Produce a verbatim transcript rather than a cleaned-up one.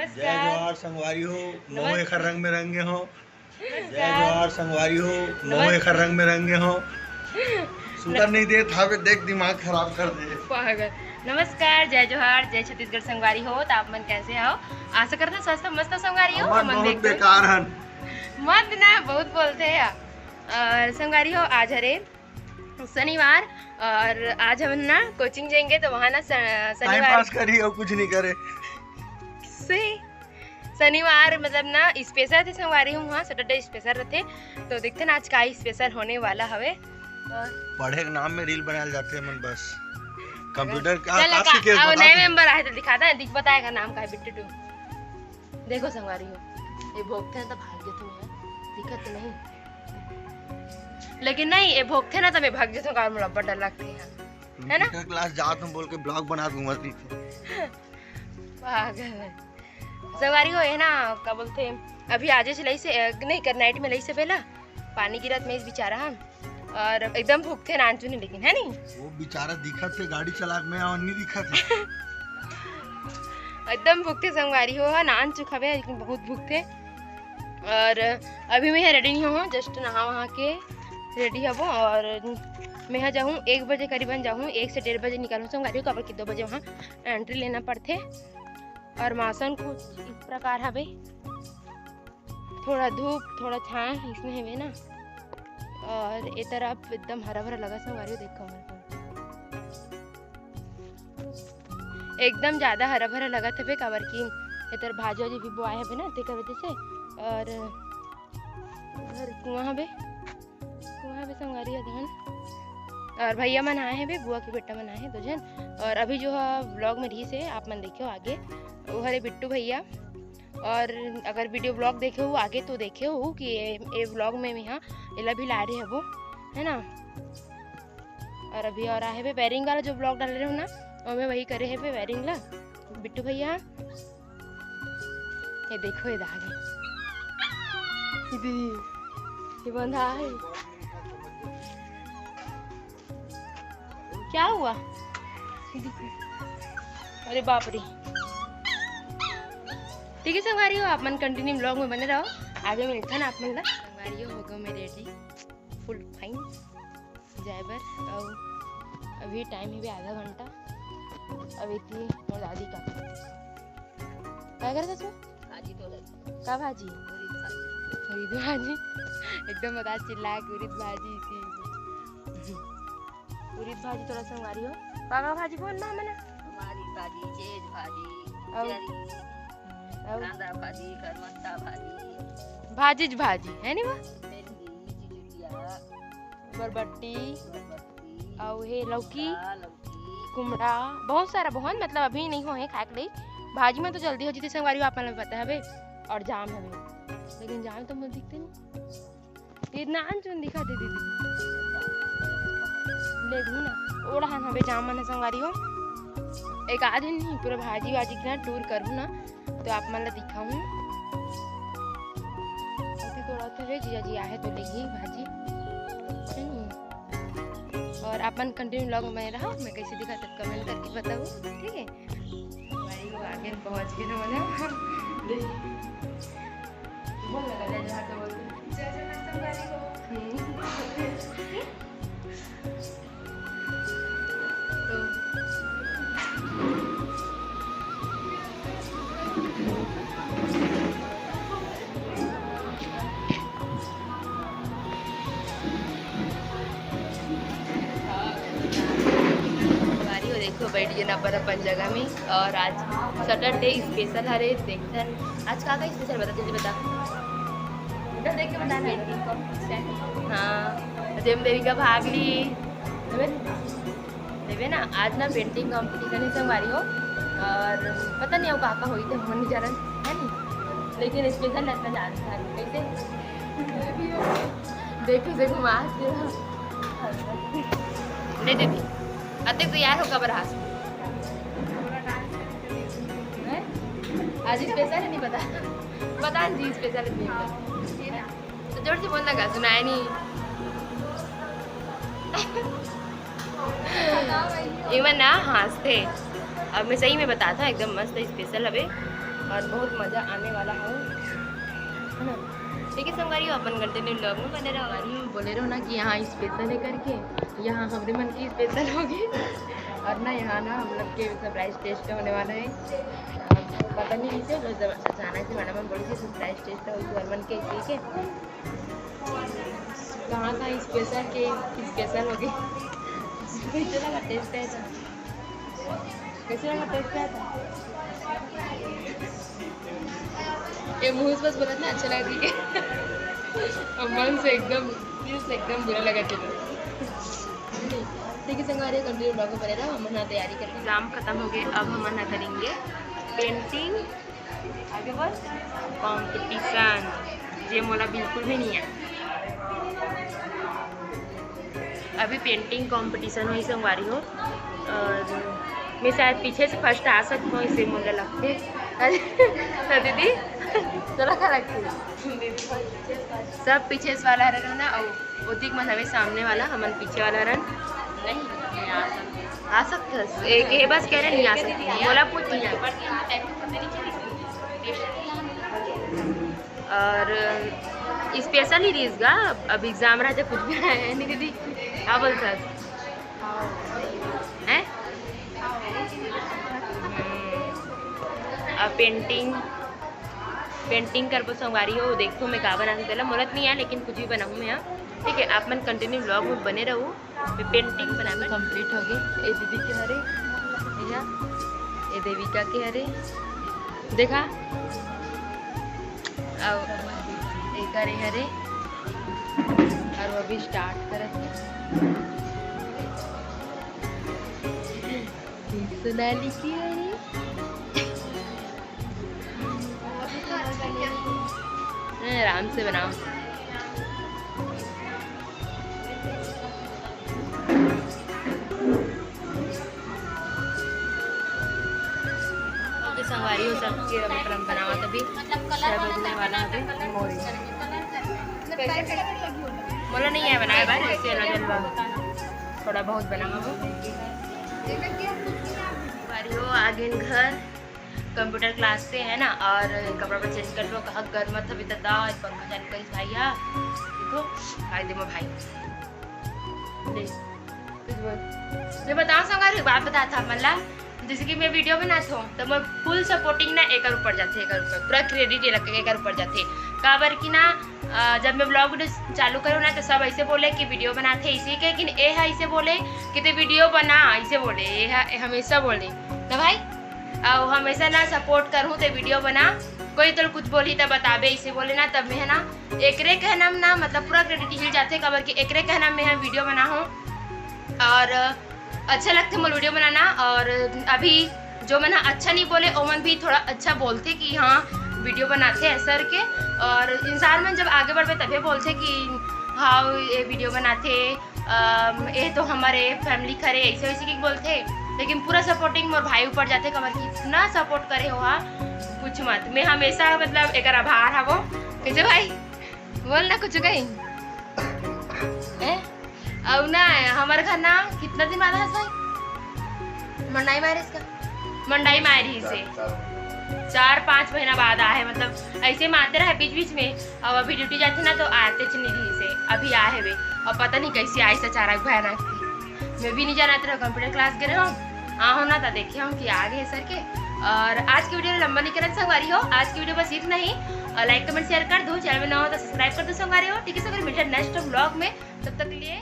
जय जोहार संगवारी हो, महूं एखर रंग में रंगे हो। जय जोहार संगवारी हो, महूं एखर रंग में रंगे हो। सुधर नहीं देत हावे, देख दिमाग खराब कर दे। पागल। नमस्कार, जय जोहार, जय छत्तीसगढ़ संगवारी हो। तो आप मन कैसे हो? आशा करता स्वस्थ मस्त संगवारी हो। हमन हमन भी बहुत एकदम बेकार हन। मत ना, बहुत बोलते हैं। और संगवारी हो, आज हरे शनिवार और आज हम ना कोचिंग जाएंगे, तो वहाँ ना स-, टाइम शनिवार पास करी और कुछ नहीं करे। सही। शनिवार मतलब ना स्पेशल थे संगवारी हो, वहाँ सैटरडे स्पेशल रहते, तो देखते ना आज का स्पेशल होने वाला हवे। और पढ़े के नाम में रील बनाल जाते हैं मन बस। कंप्यूटर का चल, का, का सीखे अब बता नए दे। मेंबर आए तो दिखाता है, दिख बताएगा नाम का है बिट्टू टू। देखो संगवारी हो, ये भोगते हैं तो भाग जाते हैं, दिक्कत तो नहीं। लेकिन नहीं, ये भोगते ना तो मैं भाग जाता हूँ, कार में रबर डर लगते हैं, है ना? कंप्यूटर क्लास जात हूँ बोल के ब्लॉग बना दूंगा। पागल है। संगवारी हो, ये ना, का बोलते हैं, अभी आज से लई से, अ, नहीं, कर नाइट में लई से बेला पानी गिरत में इस बेचारा हम, और एकदम भुगते नानचुन है, लेकिन है नहीं? वो बेचारा दिखत है गाड़ी चला के, मैं और नहीं दिखत है। एकदम भुगते संगवारी हो, नान चुक हवे, लेकिन बहुत भुगते। और अभी मैं रेडी नहीं हूँ, जस्ट नहा वहा के रेडी हबो। और मैं यहाँ जाऊँ एक बजे करीबन जाऊँ, एक से डेढ़ बजे निकलूँ संगवारी हो, काबर कि दो बजे वहाँ एंट्री लेना पड़ते। और मौसम कुछ इस प्रकार हवे, थोड़ा धूप, थोड़ा छाँह, इसने हवे ना। और ये तरफ एकदम हरा भरा लगा संगवारी हो, देखो हमर एकदम ज्यादा हरा भरा लगत हवे, काबर कि एतर भाजी वाजी भी बोआए हवे ना, तेकर वजह से। और उधर कुआं हवे, कुआं हवे संगवारी हो, धान। और भैया मन आए हवे, बुआ के बेटा मन आए हैं दो जन। और अभी जो है व्लॉग में रही से आप मन देखियो आगे, वो हरे बिट्टू भैया। और अगर वीडियो व्लॉग देखे हो आगे तो देखे हो कि ये, ये व्लॉग में यहाँ एला भी ला रहे हबो, है ना। और अभी और आहे बे वायरिंग वाला जो व्लॉग डाले रहे हो ना, ओमे वही करे है बे वायरिंग ला बिट्टू भैया। ये देखो, ये दागे, ये दीदी, ये बंधा है। क्या हुआ? ये देखो। अरे बाप रे। ठीक है संगवारी हो, आप मन कंटिन्यू व्लॉग में बने रहो, आगे मिलता ना आप मन ला। संगवारी हो, हो गए मैं रेडी, फुल फाइन जाए बर। अउ अभी टाइम है भी आधा घंटा। अब इतनी मोर दादी का, का करत हस? भाजी तोड़त। का भाजी? उरीद भाजी। उरीद भाजी। एकदम बता चिल्ला के उरीद भाजी इसी। उरीद भाजी तोड़ा संगवारी हो। का का भाजी बोल ना मना? हमारी भाजी, चेज भाजी, अउ चरी, अउ कांदा भाजी, करमत्ता भाजी। भाजी ज भाजी, है नी बा? भिंडी, चिचुलिया, बरबट्टी, बरबट्टी, अउ हे लौकी, हाँ, लौकी। कुमड़ा, बहुत सारा, बहुत, मतलब अभी नहीं होए खाए के लिए। भाजी में तो जल्दी हो जीती संगवारी हो, आप मन ला पता हवे, और जाम हवे, लेकिन जाम तो मुझे दिखते नहीं। इतना अनचुन दिखा दे दीदी। ले लूँ ना, ओढ़ा हवे जाम मन संगवारी हो। एक आध दिन नहीं, पूरा भाजी वाजी के ना टूर करूँ ना, तो आप मन ला दिखाऊँ। अभी थोड़ा तो है, जीजा जी आहे तो लेगी भाजी। हम्म। और आप मन कंटिन्यू व्लॉग में बने रहा, मैं कैसे दिखा तब कमेंट करके बताओ, ठीक है? भाई वो आगे पहुंच गए ना, बोले, बोल लगा, जय जोहार तो बोल दे। जय जोहार संगवारी हो। हम्म। तो संगवारी हो, देखो, बैठ गए ना अपन अपन जगह में। और आज सैटरडे स्पेशल हरे, देखथन आज का का स्पेशल बता, जल्दी बता, इधर देख के बता ना। हाँ, जेम देवी का भाग ली, देवे ना, आज ना पेंटिंग कंपटीशन है संगवारी हो, और पता नहीं वो का का होई थे, मन नहीं जान, है नहीं, लेकिन स्पेशल लगना जानता है कैसे। देखो, देखो, मार दे। नहीं दीदी, अतेक तैयार हो काबर हाथ? हैं? आज स्पेशल है, नहीं पता। पता नहीं जी, स्पेशल है, नहीं पता। तो जोर से बोलना का, सुनाया नहीं। इमन ना हंसते। अब मैं सही में बताता हूँ, एकदम मस्त स्पेशल हवे। और बहुत मजा आने वाला है, है ना? ठीक है संगवारी हो, अपन continue vlog में बने रहो। संगवारी हो, बोले रहो ना कि यहाँ special है करके, यहाँ हमरे मन की special होगी। और ना यहाँ ना हम लोग के surprise test होने वाला है। अब पता नहीं कैसे, बस जब अचानक से मैडम बोली थी surprise test होगी हमर मन के, ठीक है। कहाँ का special के special होगी। कैसे लगा test है तो? कैसे लगा test है तो? ये मुंह से बस बोलत ना अच्छा लगा, ठीक है। और मन से एकदम, दिल से एकदम बुरा लगा, ठीक है। ठीक है संगवारी, continue vlog में बने रहो, हमन ह तैयारी करके exam खत्म हो गए, अब हमन ह करेंगे painting। आगे बोल। Competition, जे मोला बिल्कुल भी नहीं है। अभी painting competition होही संगवारी हो, और मैं शायद पीछे से first आ सकता हूँ, इसे मोला लगते। तो दीदी, तोला का लगते? सब पीछे वाला हरे ना, और ओतिक मन हवे सामने वाला, हमन पीछे वाला हरन। नहीं, नहीं आ सकते। आ सकते हस। एक ये बस कह रहे नहीं आ सकते। मोला पूछ लिया। और special ही रहीस गा, अब exam रहते कुछ भी है नहीं दीदी। का बोलता है? अब painting, painting करबो संगवारी हो, देखो मैं का बनाहूँ, तेला मोला तो नहीं आया, लेकिन कुछ भी बनाहूँ मैं, हाँ। ठीक है, आप मन continue vlog में बने रहो। मैं painting बनाना complete हो गई। ये दीदी के हरे, भैया, ये देविका के हरे, देखा, अब एक हरे हरे, और वो भी start करत है। सोनाली की हरे। हाँ, आराम से बनाओ। ओके संगवारी हो, सबके अब अपन बनावत अभी। सब होने वाला अभी मोरी। मोला नहीं आया बनाए बार, इससे अलग अलग थोड़ा बहुत बनावा। संगवारी हो, आ गेन घर। Computer class से है ना, और कपड़ा वपड़ा change कर लो, कहा गर्म मत अभी तक दाओ, पंखा चालू करिस भाई। हाँ, देखो, भाई दे मो भाई। ले, कुछ बोल। मैं बताओ संगवारी, बात बता था मन ला, जैसे कि मैं video बनात हूँ, तो मैं full supporting ना एकर ऊपर जाते, एकर ऊपर, पूरा credit ये लग, एकर ऊपर जाते। काबर कि ना, अ, जब मैं vlog video चालू करूँ ना, तो सब ऐसे बोले कि video बनाते इसी के, लेकिन ए है ऐसे बोले कि ते video बना, ऐसे बोले, ए है, ए हमेशा बोले ना भाई। अउ हमेशा ना support करहूँ ते video बना, कोई तोर कुछ बोलही त बताबे, इसे बोले ना, तब मैं है ना, एकरे कहना में ना, मतलब, पूरा credit हिल जाथे, काबर कि एकरे कहना में है video बना हूँ। और अच्छा लगथे मोर video बनाना। और अभी जो मन ह अच्छा नहीं बोले, ओमन भी थोड़ा अच्छा बोलथे कि हाँ, video बनाथे ऐसा करके। और इंसान मन जब आगे बढ़बे तभे बोलथे कि हाँ, ये video बनाथे, अम, ये तो हमारे family करे, ऐसे वैसे की बोलथे, लेकिन पूरा supporting मोर भाई ऊपर जाथे, काबर कि इतना support करे हो, हाँ, कुछ मत। मैं हमेशा, मतलब, एकर आभार हवो। कैसे भाई? बोल ना कुछ कहीं। हैं? अउ ना, हमर घर ना कितना दिन बाद हस भाई? मंडाई मारिस का? मंडाई मारी से चार पाँच महीना बाद आहे, मतलब, ऐसे में आते रहे बीच बीच में। अब अभी duty जाथे ना, तो आते च नहीं रही से, अभी आहे वे। और पता नहीं कैसे आइस अचानक, भयानक। मैं भी नहीं जानत रहो, computer class गए रहो, आ हो ना, तो देखे हम कि आ गए सर के। और आज की video लंबा नहीं करना संगवारी हो, आज की video बस इतना ही। और like, comment, share कर दो, channel में नवा हो तो subscribe कर दो संगवारी हो, ठीक है संगवारी, मिलते हैं next vlog में, तब तक के लिए।